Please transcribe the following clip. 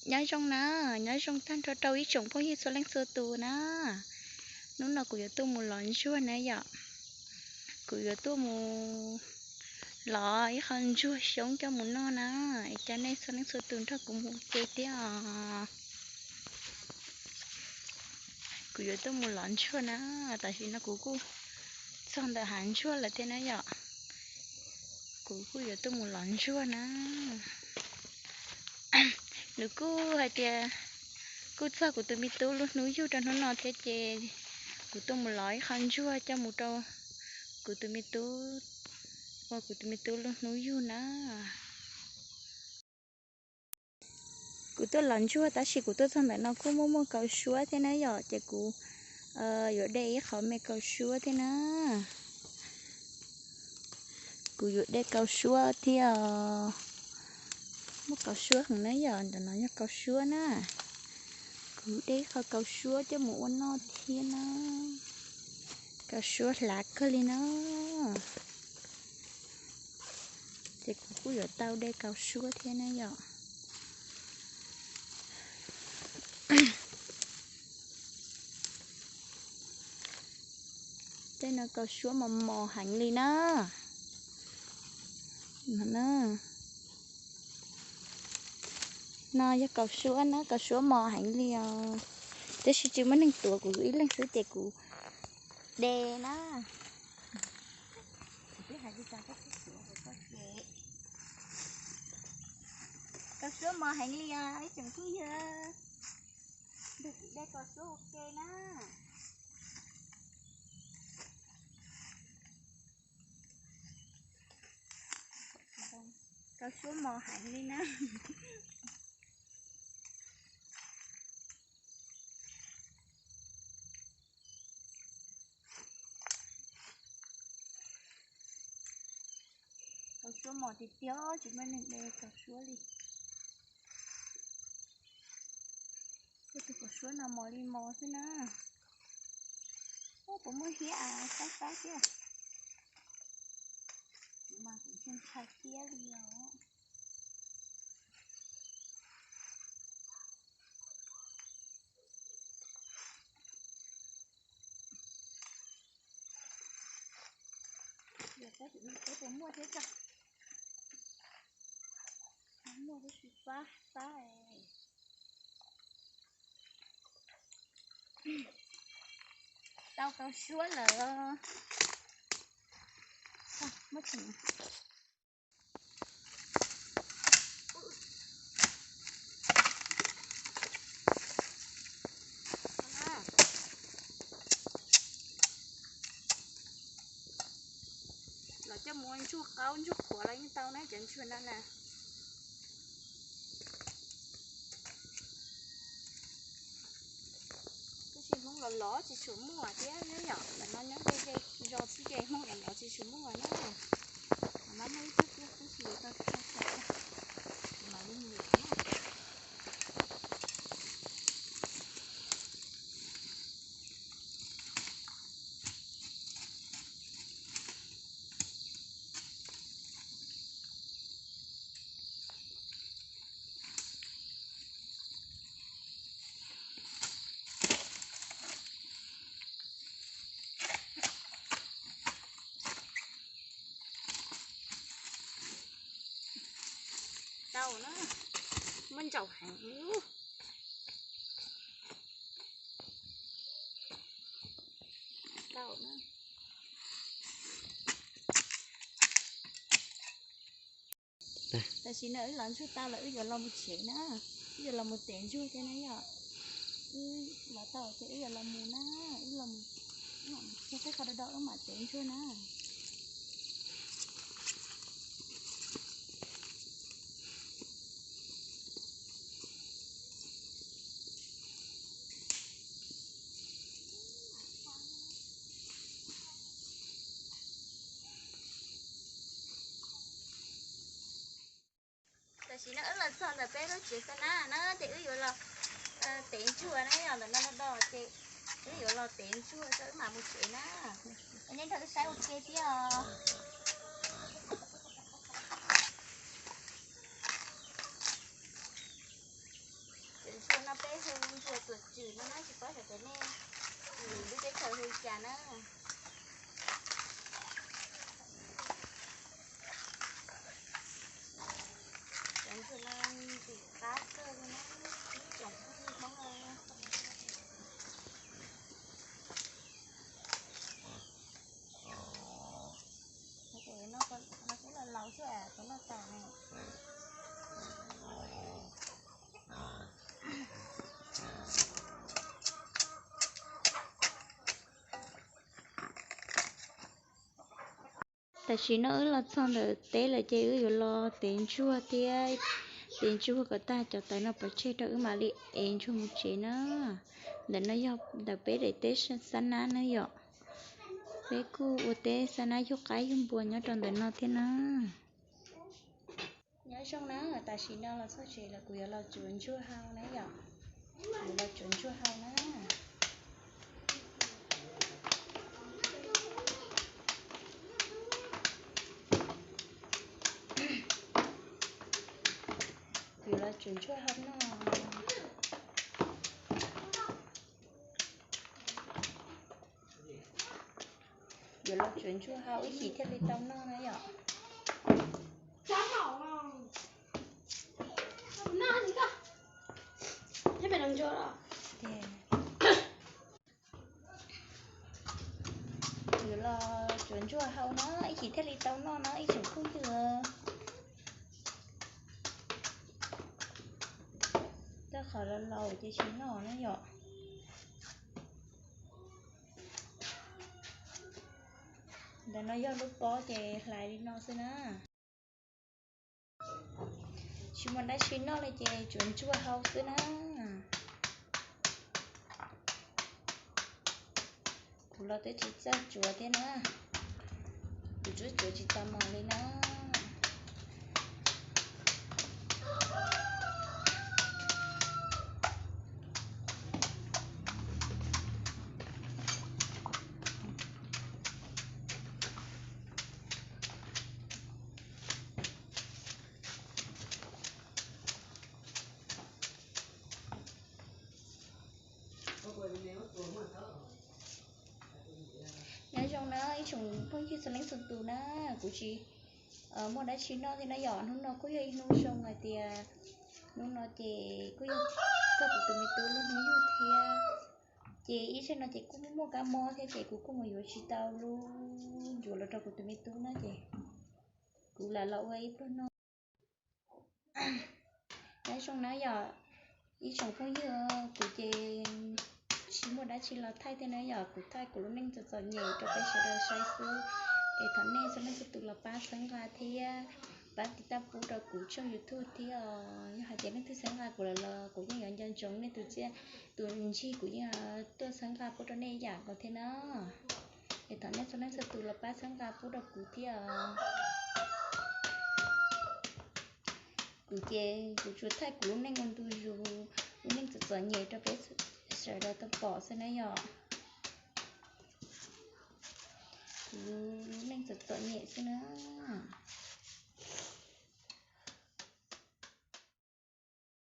Nyob zoo na, nyob zoo tag nrho rau ib tsoom phooj ywg txhua leej txhua tus na. Hnub no kuv yuav tuaj mus lov ntsuag na yom. Kuv yuav tuaj mus lov ib qho ntsuag xyoob coj mus noj na. Es cov nej txhua leej txhua tus nrog kuv mus ua ke thiab os. Kuv yuav tuaj mus lov ntsuag na, tam sim no kuv kuj txog ntawm hav ntsuag lawm thiab na yom. Kuv kuj yuav tuaj mus lov ntsuag na. Nws kuj hais tias kuj txog kuv tus me tub lub hnub yug rau hnub no thiab ces kuv tuaj mus lov ib qho ntsuag coj mus rau kuv tus me tub, ua kuv tus me tub lub hnub yug na. Kuv tuaj lov ntsuag tab sis kuv tuaj txog ntawm no kuj muaj muaj kaus suab thiab na yom, ces kuv yuav de ib qho me kaus suab thiab na. Kuv yuav de kaus suab thiab os. Muaj kaus suab heev na yom, ntawm no yog kaus suab na. Kuv de ib qho kaus suab coj mus ua noj thiab na. Kaus suab hlav kawg li na. Ces kuv kuj yuav tau de kaus suab thiab na yom. Tej no kaus suab mos mos heev li na. No yog kaus suab na, kaus suab mos heev li os. Tab sis tsis muaj neeg tuav, kuv ib leeg xwb ces kuv de na. Kaus suab mos heev li os ib tsoom phooj ywg. Nrog kuv de kaus suab ua ke na. Kaus suab mos heev li na. Kaus suab mos tiag tiag, tsis muaj neeg de kaus suab li. Tej tus kaus suab no mos li mos xwb na. Puas muaj hiab a, fab fab thiab. Kuv mas kuv ntshai ntshai hiab li os. Peb puas muaj thiab tso. Muaj tab sis fab fab. Tau kaus suab lawm. Los coj mus ua ntsuag qaub ntsuag qhuav los yeej tau na cov ntsuag no na. Tab sis Hmoob los lov tsis tshua muaj thiab nyob yom, ntawm no nyob ze ze zos xwb ces Hmoob los lov tsis tshua muaj na. Ntawm no muaj ib tug tiag tab sis tau tso tso, los li mus lov na. Tau na, muab ntsaum heev li. Tau na. Tam sim no wb los ntsuag tau lawm wb yuav los mus tsev na. Wb yuav los mus tev ntsuag thiab na yom. Wb los tau ces wb yuav los mus na. Wb los mus, wb mam mus txog tej qhov do do wb mam tev ntsuag na. Tam sim no wb los txog ntawm peb lub tsev xwb na, no ces wb yuav los tev ntsuag na, yog ntawm no do do ces wb yuav los tev ntsuag tso wb mam mus tsev na. Nej nrog wb saib ua ke thiab os. Tam sim no wb los txog ntawm teb lawm ces wb yuav los tev ntsuag thiab. Tev ntsuag kom tag cov tawv no pov tseg rau wb mam li ev ntsuag mus tsev na. Ntawm no yog ntawm peb daim teb xab nab na yom. Peb kuj ua teb xab nab yug qaib yug npua nyob rau ntawm no thiab na. Nyob zoo na, tam sim no los txog tsev lawm kuv yuav los tsuav ntsuag hau na yom. Kuv yuav los tsuav ntsuag hau na. Kuv yuav los tsuav ntsuag hau no. Yuav los tsuav ntsuag hau ib chim thiaj li tau noj na yom. Yuav los tsuav ntsuag hau na ib chim thiaj li tau noj na ib tsoom phooj ywg. Tej qhov laus laus ces tsis noj na yom. Ntawm no yog lub pob ces hlais li no xwb na. Tsis muaj dab tsi noj li ces tsuav ntsuag hau xwb na. Kuv los twb tsis txawj tsuav thiab na. Kuv tsuav tsuav tsis tau mos li na. Nyob zoo na ib tsoom phooj ywg txhua leej txhua tus na, kuv tsis muaj dab tsi noj thiab na yom. Hnub no kuj yog ib hnub zoo hais tias hnub no ces kuj yog txog kuv tus me tub lub hnub yug thiab. Ces ib tsam no ces kuj muaj kab mob thiab ces kuv kuj mus yuav tsis tau lub ncuav los rau kuv tus me tub na ces kuv lam los ua ib pluag noj. Nyob zoo na yom, ib tsoom phooj ywg, kuv ces tsis muaj dab tsi los thaij thiab na yom, kuv thaij kuv lub neej txom txom nyem rau peb sawv daws saib xwb. Es thov nej txhua leej txhua tus los pab txhawb nqa thiab pab tiv tauj pub rau kuv tshooj YouTube thiab os. Yog hais tias leej twg txhawb nqa kuv lawm los kuv yeej yuav nco ntsoov nej tus txiaj tus ntsig, kuv yeej tuaj txhawb nqa pub rau nej ib yam nkaus thiab na. Es thov nej txhua leej txhua tus los pab txhawb nqa pub rau kuv thiab os. Kuv ces kuv tsuas thaij kuv lub neej ua ntu zus, lub neej txom txom nyem rau peb sawv daws tau pom xwb na yom. Kuv lub neej txom txom nyem xwb na.